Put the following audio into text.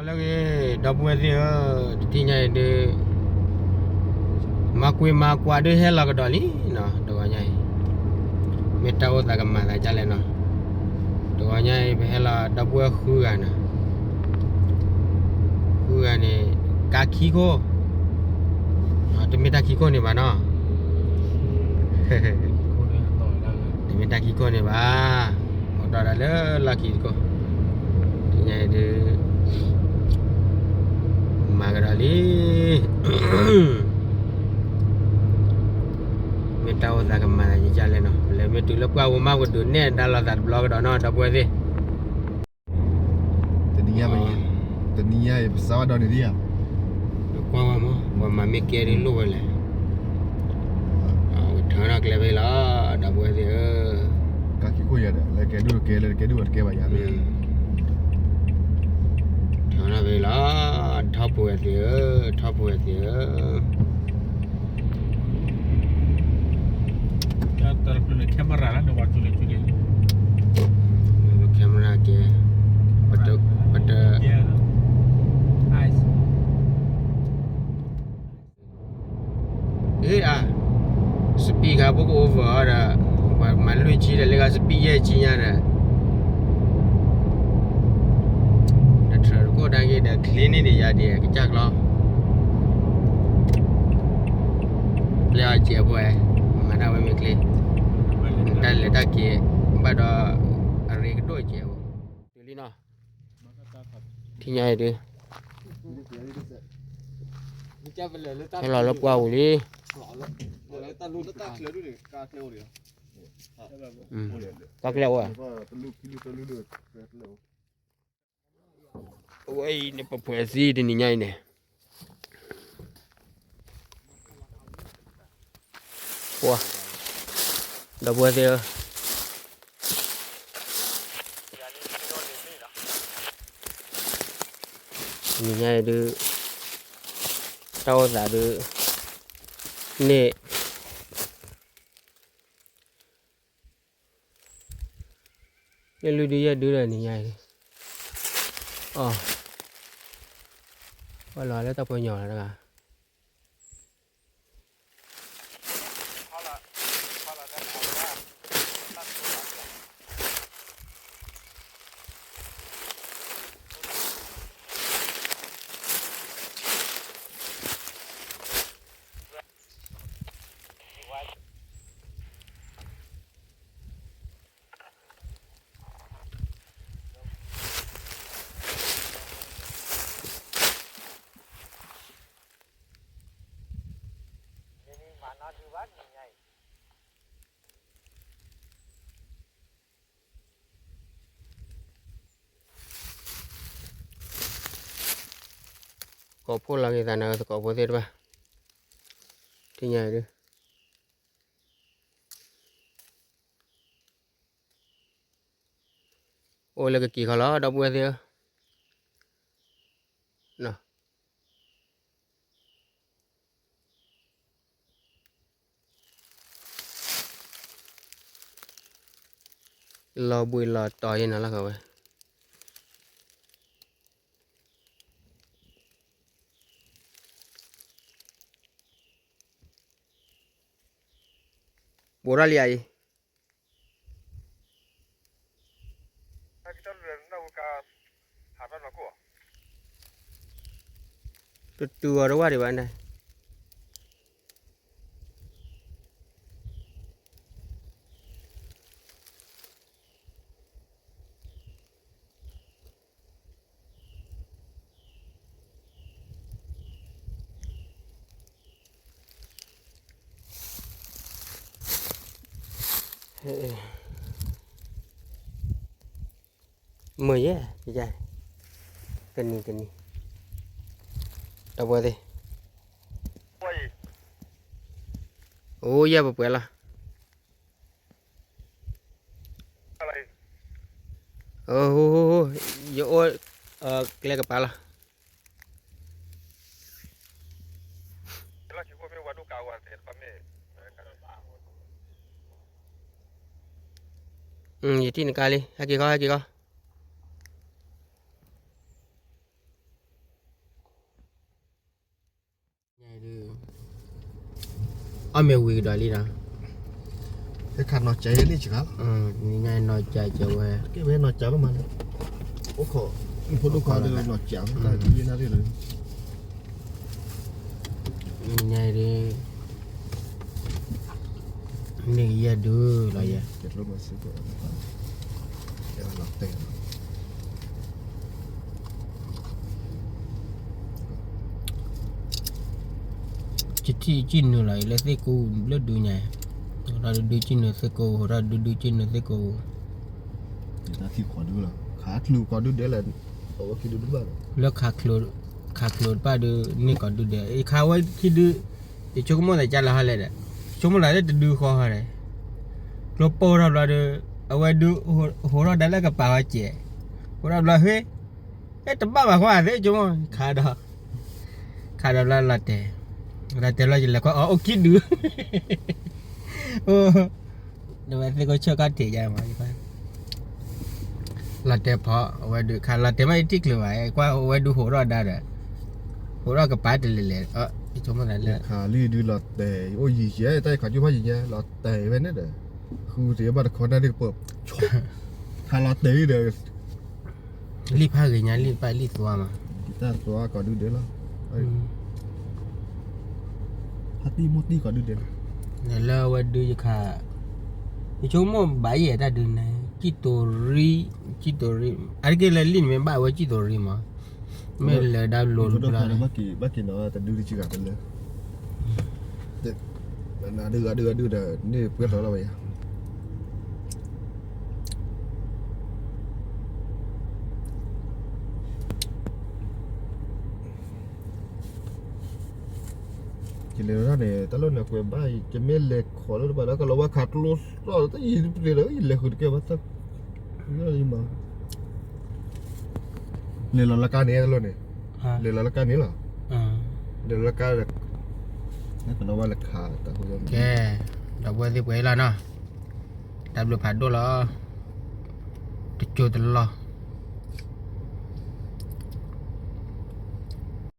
လၢဂ့ၤ ဒီပုၢ်ဝဲၢ်သ့ၣ်ဧၢ, တထံၣ်ညါအံၤဒုး မၤကွံာ်မၤကွၢ်ဒုးဟဲလီၤကဒီးလံနီၤ, တဂီၤညါအံၤ မ့ၢ်တၢ်အိၣ်သးကမၤသးဒ်လဲၣ်နီၤ, တဂီၤညါအံၤ ပဟဲလီၤဒီပုၢ်ဝဲၢ်ဃုဂၤနီၤ, ဃုဂၤန့ၣ် ကါခံခိၣ်, တမ့ၢ်တၢ်ခံခိၣ်န့ၣ်ဘၣ်နီၤ, တမ့ၢ်တၢ်ခံခိၣ်န့ၣ်ဘၣ်. အိၣ်ဒီးဒၣ်လၢလီၢ်ခံတခိၣ်, တနံၤညါအံၤဒုး မၤကဒီးလံ, မ့ၢ်တၢ်အိၣ်သးကမၤသးဒ်လဲၣ်နီၤ, လၢမ့ၢ်တုၤလၢပှၢ်ဝဲမး ပဒုးနဲၣ်တၢ်လီၤသးတဘျီကဒီးနီၤ ဒီပုၢ်ဝဲၢ်သ့ၣ် တနံၤညါ တနံၤညါအံၤ ပစးဘၣ်ဒီးန့ၣ်ဒံးဧါ, ပကွၢ်ဝဲမး ပှၤမၤမ့ၢ်ကဲဒုးလိၣ်ဝဲလဲၣ်, ထီထီၣ်ကျဲဖဲလီၤ ဒီပုၢ်ဝဲၢ်သ့ၣ်ဧၢ, ကါခံခိၣ်ယၤဒီး လၢကဲဒိၣ်တကဲ လၢတကဲဒိၣ်တကဲဘၣ်ယၤ, ထီထီၣ်ဖဲလီၤ ထီၣ်ဖိဝဲၢ်သ့ၣ်ဧၢ, ထီၣ်ဖိဝဲၢ်သ့ၣ်ဧၢ camera လၢနဝၤ camera ကဲ, ပတ, ပတ, အ့အါ, speed ဂၤဖိက over ဒီး, ပှၤမၤလွံၢ်ဆံဒီး လၢဂၤ speed ယဲၢ်ဆံညါဒီး, တထြၢးတခိၣ်ဒၣ်က့ၤဒီး ချ့န့ၢ်ဒံးယၤဒံး ကစၢ်ကျီ ပျဲအီၤစဲးဖိဝဲ, မၤတၢ်ဝဲမ့ၢ်ချ့, တၢ်လဲၤတၢ်က့ၤ, ဘၣ်ဒီး, အရ့ကဒိၣ်စဲးဖိ, တုၤလံနီၤ, ထံၣ်ညါအံၤဒုး, ဟဲလီၤလၢပှၢ်ပူၤလံ, တၢ်ကျဲအိၣ်ဧါ, အဝဲအံၤန့ၣ် ပပှဲၤသံတနံၤညါအံၤန့ၣ်, ပှၤ, ဒီပုၢ်ဝဲၢ်သ့ၣ်ဧၢ, တနံၤညါအံၤဒုး, တၢ်အိၣ်သးဒုး, န့ၣ် ယလုၢ်ဒုယဲၢ်ဒုဒီးနံၤညါအံၤ, အီ, ပှၤလီၤလၢတၢ်ပှဲၤညီလီၤတဂၤ.ကိးဖိလီၤက့ၤသးနၤ သကိးဖိသ့ၣ်တဖၣ်, ထံၣ်ညါအံၤဒုး အိၣ်လၢကက့ၤခီလီၤ ဒီပုၢ်ဝဲၢ်သ့ၣ်ဧၢ, လီၤဘှံးလီၤတီၤယဲၢ်နၤလီၤဝဲ, ဘူးထီၣ်လံဧါအံၤ တတူၢ်အီၤတဝၢ်ဒံးဘၣ်န့ၣ် မုာ်ယဲၢ်, တနံၤတနံၤ, ဒီပုၢ်ဝဲၢ်သ့ၣ်, အိၣ်ယဲၢ်ပပှဲၤလီၤ. ယအိၣ်ကျဲကပၤလီၤ. ယထံၣ်နကါလံ ဟဲက့ၤခီ ဟဲက့ၤခီ. အီၣ်မ့ၤဝံၤကဒီးလံနီၤ, တခါနီၢ်ကၠးယဲလံစှၤလီၤ, ညါနီၢ်ကၠးကဲဝဲ, ကဲဝဲနီၢ်ကၠးလီၤမးန့ၣ်, အိၣ်ခိး, ဖိဒိၣ်ခွါဒီးနီၢ်ကၠး, တၢ်ယဲနၣ်ရံၣ်လီၤ, ညါဒ် န့ၣ်ကယဲၢ်ဒုလီၤယဲၢ်, ကထံၣ်ကံၣ်နုာ်လီၤအံၤလၢသ့ၣ်ကိးလၢဒုညါ, ဟိးထီၣ်ဒုဒုကံၣ်နုာ်သ့ၣ်ကိး, ဟိးထီၣ်ဒုဒုကံၣ်နုာ်သ့ၣ်ကိး, ခးချူးကီးဒုဒဲးလၢ, လၢခးချူးတဖၣ်ဒုးန့ၢ်ကီးဒုဒဲး, ခးဝဲခံဒု, ယဆိကမိၣ်သးကၢ်လၢဟီလဲၣ်ဒီး, ဆိကမိၣ်သးလၢတဒုဃီဟီဒီး, ကျိပိၢ်ထီၣ်ဘျီဒီး, အဝဲဒုး, ဟိးထီၣ်ဒါလၢကပၤဟီစဲး, ဟိးထီၣ်ဘျီဟ့ၣ်, အဲတဘၣ်ဘၣ်ဃီသ့ၣ်ဆိကမိၣ်, ခးဒီး, ခးဒီးဘျီလီၤတဲာ်, လီၤတဲာ်ဘျီယလဲၤကွၢ်အီၣ်အိၣ်ခံဒု ဒီးဝဲသ့ၣ်ကိးဆၢကီၢ်ထံးယါမး, လီၤတဲာ်ဖီ, အဝဲဒုးခးလီၤတဲာ်မးယထံၣ်ချုးဘၣ်, ကွၢ်အဝဲဒုးဟိးထီၣ်ဒါဒီး, ဟိးထီၣ်ကပၤတလဲၤလဲၤ, ယဆိကမိၣ်သးလၢ, ခးလံဒုးလီၤတဲာ်, အိၣ်ယံၤယဲ, တၢ်ယခးကၠိဖးယံၤညါ, လီၤတဲာ်ဝဲန့ၣ်ဒီး, ဃုတ့ၢ်ဘၣ်တခီနၣ်ဒုးကပၢၢ်, ခးလီၤတဲာ်လံဒီး လံၣ်ဖးဂ့ၤညါလံၣ်ပာ်လံၣ်သွါမး, တၢ်သွါကီးဒုဒဲးလီၤ, ဖးတံၢ်မိၢ်တံၢ်ကီးဒုဒဲးလီၤ, လၢအဝဲဒုးယခး, ယဆိကမိၣ်ဘၣ်ယဲၢ်တၢ်ဒုးန့ၣ်, ကံၣ်တိၤရံ, ကံၣ်တိၤရံ, အါတက့ၢ်လၢလံၣ်န့ၣ်မ့ၢ်ဘၣ်ဝဲကံၣ်တိၤရံမး, မ့ၢ်လၢဒၣ်လိၤတဘျီ, ဘၣ်က့ၤနီၤတဒုတစံဂၤတလၢ နဒုဂၤဒုဂၤဒုဒီး န့ၣ်ပှဲၤထီၣ်လီၤဝဲယၤ, ယလဲၤလီၤန့ၣ် တၢ်လီၢ်န့ၣ်ကွဲးဘၣ် ယမ့ၢ်လဲၤခီလၢတဘၣ်လၢကလီၤဝဲခးကျိသီၣ် တၢ်ယံၤတပျ့ၤဒီး ယလဲၤဃုာ်တကဲဘၣ် တၢ် လီၤလၢကါန့ၣ်တလီၢ်န့ၣ်, လဲၤလီၤလၢကါန့ၣ်လီၤ, လဲၤလီၤလၢကါဒီး, ကလီၤဝဲလၢခးတၢ်ဃိ, ကဲ, ဒီပုၢ်ဝဲၢ်သ့ၣ်ပှဲၤအံၤလီၤနီၤ, တၢ်ဘျုးဖးဒိၣ်လီၤ, တကၠိတလီၢ်